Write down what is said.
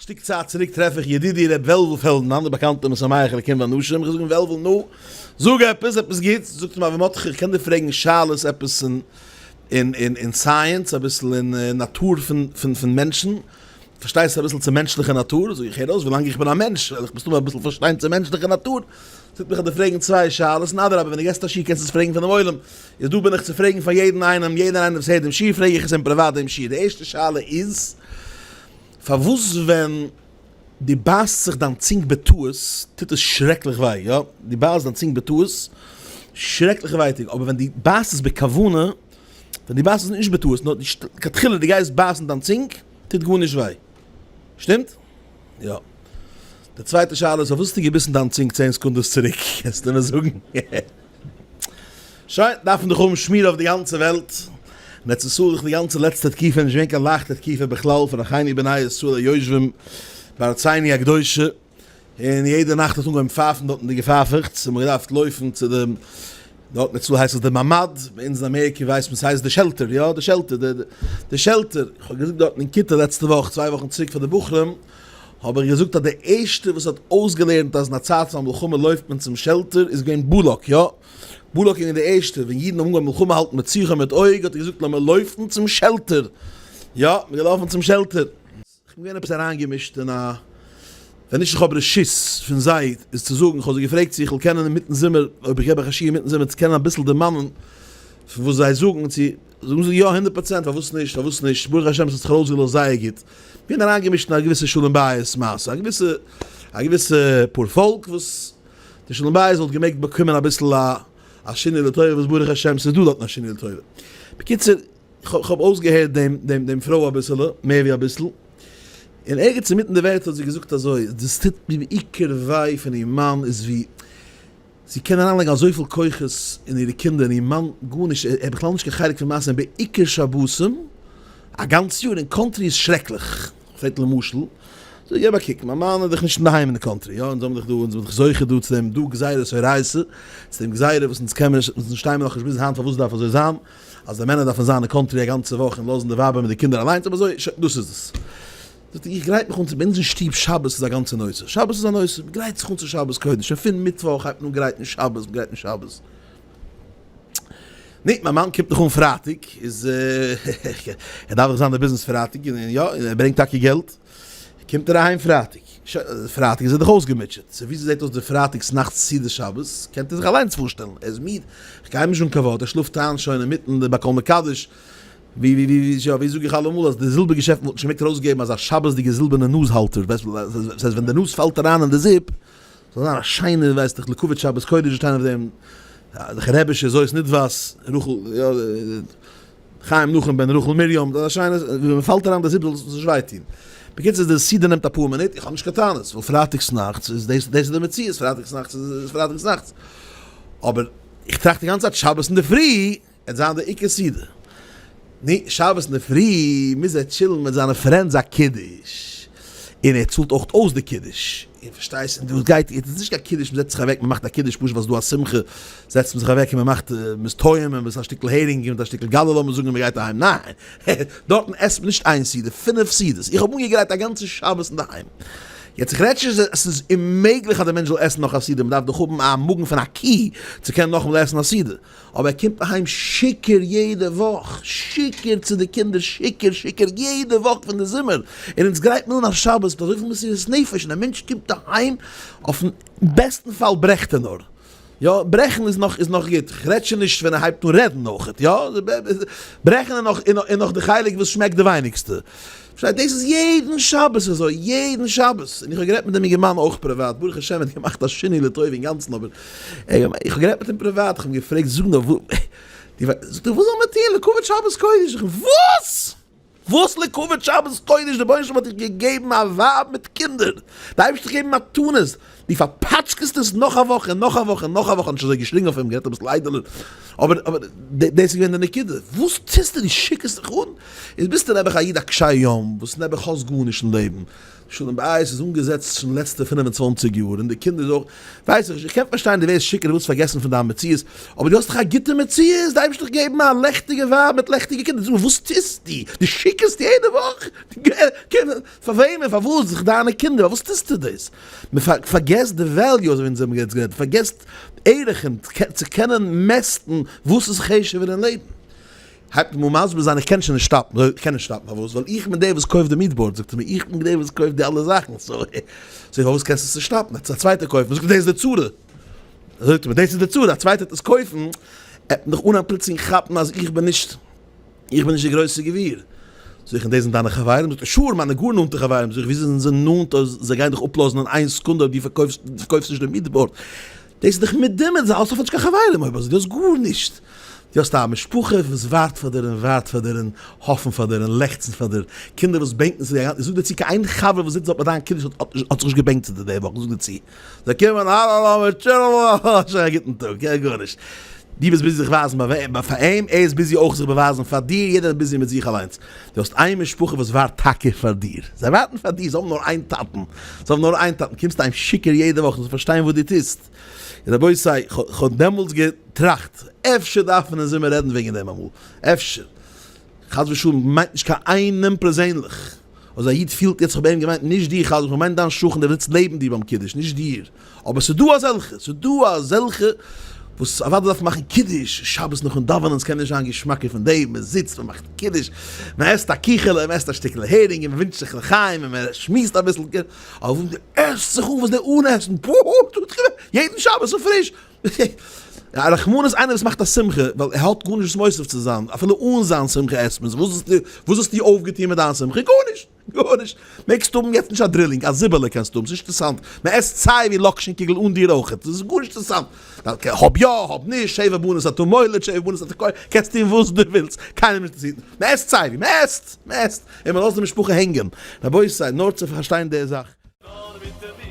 שטיק צייט צוריק טרעף איך ידידי ר' וועלוול פעלדמאן, דער באקאנטער משמח אלקים ואנשים, איך זאג אים וועלוול נו, זאג עפעס, עפעס גוטס, זאגט ער מיר אבי מרדכי איך קען דיר פרעגן שאלות עפעס אין אין אין סייענס, אביסל אין נאטור פון פון פון מענטשן, פארשטייסט אביסל צו מענטשליכע נאטור, זאג איך הער אויס ווילאנג איך בין א מענטש וועל איך מסתמא אביסל פארשטיין צו מענטשליכע נאטור, זאגט מיך איך דיר פרעגן צוויי שאלות, און אדרבה ווען דו געסט א שיעור קענסטו עס פרעגן פונעם עולם, איז דא בין איך צו פרעגן פאר יעדן איינעם, יעדער איינער וואס הערט דעם שיעור פרעג איך עס אים פריוואט דעם שיעור, די ערשטע שאלה איז, פארוואס ווען דו בייסט זיך דיין צונג בטעות טוט עס שרעקליך וויי, יא, דו בייסט דיין צונג בטעות, שרעקליכע ווייטאג, אבער ווען דו בייסט עס בכוונה, ווען דו בייסט עס נישט בטעות, נאר לכתחילה דו גייסט בייסן דיין צונג, טוט גארנישט וויי. שטימט? יא. די צווייטע שאלה איז פארוואס האסטו געביסן דיין צונג צען סעקונדעס צוריק? קענסטו מיר זאגן? שוין, דארף מען דאך האבן שמירה אויף די גאנצע וועלט. אין ארץ ישראל איז דאך די גאנצע לעצטע תקופה נישט געווען קיין לייכטע תקופה בכלל פאר אחינו בני ישראל היושבים בארצינו הקדושה, און יעדע נאכט האט אנגעהויבן פייפן דארטן די געפייפעכטס, און מ'האט געדארפט לויפן צו די, דארט אין ארץ ישראל הייסט עס די ממ"ד, ביי אונז אין אמעריקע ווייסט מען ס'הייסט די shelter, יא די shelter, די shelter, איך האב געזאגט דארטן אין כיתה לעצטע וואך, צוויי וואכן צוריק פאר די בחורים, האב איך געזאגט אז די ערשטע וואס האט אויסגעלערנט אז אין א צייט פון א מלחמה לויפט מען צום shelter איז געווען בלק, יא, בלק איז געווען די ערשטע, ווען אידן האבן אנגעהויבן מלחמה האלטן מיט סיחון מיט עוג האט ער געזאגט לאמיר לויפן צום shelter, יא, מ'איז געלאפן צום shelter. כ'בין געווען עפעס אריינגעמישט אין א, ווען נישט איך האב רשות פון זיי עס צו זאגן, כ'האב זיי געפרעגט צו איך וועל קענען אינמיטן זומער, אויב איך געב אייך א שיעור אינמיטן זומער צו קענען אביסל דערמאנען פון וואס זיי זאגן, צו זאגן זיי יא הונדערט פראצענט פארוואס נישט, פארוואס נישט, ברוך השם ס'האט זיך ארויסגעלאזט זייער גוט, געווען אריינגעמישט אין א געוויסע שלום בית מעשה, א געוויסע א געוויסע פארפאלק וואס די שלום בית וואלט געמעגט באקומען אביסל א א שינוי לטובה וואס ברוך השם ס'איז דא דארטן א שינוי לטובה. בקיצור. כ'האב אויסגעהערט דעם דעם דעם פרוי אביסעלע, מער ווי אביסל, און ערגעץ אינמיטן די ווערטער האט זי געזאגט אזוי, דאס טוט מיר בעיקר וויי פון איר מאן איז ווי זי קען אריינלייגן אזויפיל כוחות אין אירע קינדער און איר מאן גארנישט, ער איז בכלל נישט קיין חלק פון מעשה און בעיקר שבתים, א גאנץ יאר אין קאנטרי איז שרעקליך. פרעגט למשל, זאג געב א קוק, מיין מאן איז דאך נישט אינדערהיים אין די קאנטרי, יא, אונז האבן דאך דא, אונז זענען דאך זוכה דא צו דעם דא גזירת אורייתא, צו דעם גזירה וואס אונז קען מיר נישט, אונז שטייען מיר נאכנישט ביז היינט פארוואס דארף אזוי זיין, אז די מענער דארפן זיין אין קאנטרי א גאנצע וואך און לאזן די ווייבער מיט די קינדער אליינס, אבער אזוי, שוין, דאס איז עס. זאגט ער, איך גרייט מיך אן צו, ביי אונז אין שטוב שבת איז א גאנצע נושא, שבת איז א נושא, מען גרייט זיך אן צו שבת קודש, שוין פון מיטוואך הייבט מען אן גרייטן שבת, מען גרייט אן שבת. נו, מיין מאן קומט נאך אן פרייטאג, איז ער דארף דאך זיין אין די ביזנעס פרייטאג, און יא, און ער ברענגט טאקע געלט, קומט ער אהיים פרייטאג, שוין, פרייטאג איז ער דאך אויסגעמוטשעט, so וויאזוי זעט אויס די פרייטאגס נאכט סעודה שבת, קענט איר זיך אליינס פארשטעלן, ער איז מיד, איך גיי אים נישט אן קיין ווארט, ער שלאפט איין שוין אינמיטן די ביי כל מקדש, ווי ווי ווי ווי ווי זאג איך אלעמאל אז די זילבער געשעפטן וואלטן נישט געמעגט ארויסגעבן אזא שבת'דיגע זילבערנע נאז האלטער, ווייסט וואס הייסט ווען די נאז פאלט אריין אין די זיפ, זאל זיין א שיינע ווייסט איך לכבוד שבת קודש שטיין אויף דעם די רבישע זאת נדבת רחל יא חיים נחום בן רחל מרים א שיינע ווען מען פאלט אריין די זיפ זאל עס נישט וויי טון. בקיצור די סעודה נעמט אפאר מינוט איך האב נישט קיין טענות ווייל פרייטאגס נאכטס איז דאס דאס איז די מציאות פרייטאגס נאכטס איז פרייטאגס נאכטס אבער איך טראכט די גאנצע צייט שבת אינדערפרי עט זיין די עיקר סעודה. נו, שבת אינדערפרי מוז ער טשילן מיט זיינע friends א קידוש, און ער צאלט אויך אויס די קידוש, און פארשטייסט, און דאס גייט, יעצט איז נישט קיין קידוש, מ'זעצט זיך אוועק מ'מאכט א קידוש פשוט ווייל ס'איז דא א שמחה, זעצט מען זיך אוועק און מ'מאכט, מ'איז טועם און מ'איז א שטיקל הערינג מיט א שטיקל גאלע לאמיר זאגן און מ'גייט אהיים, ניין, דארטן עסט מען נישט איין סעודה, פינף סעודות, איך האב אנגעגרייט א גאנצע שבת אינדערהיים, יעצט איך רעד נישט אז ס'איז אוממעגליך אז די מענטש זאל עסן נאך א סעודה, מ'דארף דאך האבן א מאגן פון א קי צו קענען נאכאמאל עסן א סעודה, אבער ער קומט אהיים שיכור יעדע וואך, שיכור צו די קינדער, שיכור שיכור יעדע וואך פון די זומער, און אונז גרייט מען אן א שבת מיט אזויפיל מסירות נפש, און א מענטש קומט אהיים, אויפן בעסטן פאל ברעכט ער נאר, יא, ברעכן איז נאך איז נאך גוט, כ'רעד שוין נישט ווען ער הייבט אן רעדן אויכעט, יא, ברעכן איז נאך איז נאך די חלק וואס שמעקט די ווייניגסטע. פארשטייט דאס איז יעדן שבת אזוי, יעדן שבת, און איך האב גערעדט מיט דעם אינגערמאן אויך פריוואט, ברוך השם ער האט געמאכט א שינוי לטובה אינגאנצן, אבער איך האב גערעדט מיט אים פריוואט, איך האב אים געפרעגט זאג נאר, זאגט ער וואס זאל מען טון לכבוד שבת קודש, זאג איך וואס? וואס לכבוד שבת קודש, דער רבונו של עולם האט דיך געגעבן א ווייב מיט קינדער, די אייבערשטער האט דיך געגעבן מתנות, דו פארפאטשקעסט עס נאך א וואך און נאך א וואך און נאך א וואך, כ'האב נישט אזוי געשריגן אויף אים, גערעדט אביסל איידעלער, אבער אבער דאס איז געווען די נקודה, וואס טוסטו, דו שיכור'סט דיך אן, איז ביסטו נעבעך א איד א קשי יום, וואס נעבעך האסט גארנישט אין לעבן, שלום בית איז אנגעזעצט שוין לעצטע 25 יאר און די קינדער איז אויך, ווייס איך נישט, איך קען פארשטיין דו ווערסט שיכור דו ווילסט פארגעסן פון דיין מציאות, אבער דו האסט דאך א גוטע מציאות, די אייבערשטער האט דיך געגעבן א לעכטיגע ווייב מיט לעכטיגע קינדער, זאג מיר וואס טוסטו? דו שיכור'סט יעדע וואך? פאר וועמען? פארוואס? זיך דיינע קינדער, פארוואס טוסטו דאס? מען פארגעסט די value אזוי ווי אונז האבן יעצט גערעדט, מען פארגעסט ערכים, צו קענען מעסטן וואס איז חשוב'ער אין לעבן. הייבט מען אן מסביר זיין איך קען שוין נישט stop ן, איך קען נישט stop ן, פארוואס? ווייל איך בין דער וואס קויפט די meat board, זאגט ער מיר, איך בין דער וואס קויפט די אלע זאכן, so so פארוואס קענסטו עס נישט stop ן? א צווייטער קויפן, זאגט ער דאס איז די צרה, זאגט ער מיר דאס איז די צרה, א צווייטער וועט עס קויפן, עט מען דאך אנהייבן פלוצלינג כאפן אז איך בין נישט, איך בין נישט די גרויסע גביר. זאג איך, און דאס זענען דיינע חברים? זאגט ער, sure, מיינע גאר נאנטע חברים. זאג איך, ווי זענען זיי נאנט אויב זיי גייען דיך אפלאזן אין איין סעקונדע אויב דו פארקויפסט פארקויפסט נישט די meat board? דאס איז דאך מדומה, זיי האסט אפילו נישט קיין חברים אויב אזוי, דו האסט גארנישט. דו האסט א משפחה וואס ווארט פאר דיר און ווארט פאר דיר און האפן פאר דיר און לעכצן פאר דיר, קינדער וואס בענקן צו דיר, איך זאג דיר צו קיין איין חבר וואס זיצט דארט ביי דיין קידוש האט זיך נישט געבענקט צו דיר די וואך, איך זאג דיר צו. זיי קומען האלא האלא שוין א גוטן טאג, יא גארנישט. דו ביסט busy זיך ווייזן פאר אים, ער איז busy אויך זיך באווייזן פאר דיר, יעדער איז busy מיט זיך אליינס. דו האסט איין משפחה וואס ווארט טאקע פאר דיר, זיי ווארטן פאר דיר, זיי האבן נאר איין טאטן, זיי האבן נאר איין טאטן, קומסט אהיים שיכור יעדע וואך, זאלסט פארשטיין וואס דו טוסט. רבותי, כ'האב דעמאלטס געטראכט, אפשר דארף מען אין זומער רעדן וועגן דעם אמאל, אפשר. חס ושלום, מיינט נישט קיין איינעם פערזענליך. אז א איד פילט יעצט כ'האב אים געמיינט נישט דיר חס ושלום, כ'מיין דיין שכן דער וואס זיצט לעבן דיר ביים קידוש, נישט דיר. אבער ס'דא אזעלכע, ס'דא אזעלכע וואס אוודאי דארף מען מאכן קידוש שבת נאכן דאווענען, ס'קען נישט זיין געשמאקער פון דעם, מען זיצט מען מאכט קידוש, מען עסט א קיכעלע, מען עסט א שטיקל הערינג און מען ווינטשט זיך לחיים און מען שמועסט אביסל, אבער ווען דו עסט זיך אן וואס דער אן עסן, יעדן שבת און פריש, א רחמנות איינער וואס מאכט א שמחה ווייל ער האט גארנישט וואס מוסיף צו זיין, אפילו אן זיין שמחה עסט מען, וואס האסטו אויפגעטון מיט דיין שמחה? גארנישט! גארנישט! מעגסט האבן יעצט נישט א דרילינג, א זיבעלע קענסטו האבן, ס'נישט אינטערעסאנט, מען עסט סיי ווי לאקשן קוגל אן דיר אויכעט, ס'איז גארנישט אינטערעסאנט, האב יא, האב נישט, שבע בנות אתה מוליד, שבע בנות אתה קורא, קענסט טון וואס דו ווילסט, קיינעם נישט אינטערעסירט, מען עסט סיי ווי, מען עסט! מען עסט! און מען לאזט די משפחה הענגען. רבותי, נאר צו פארשטיין די זאך. נאר מיט.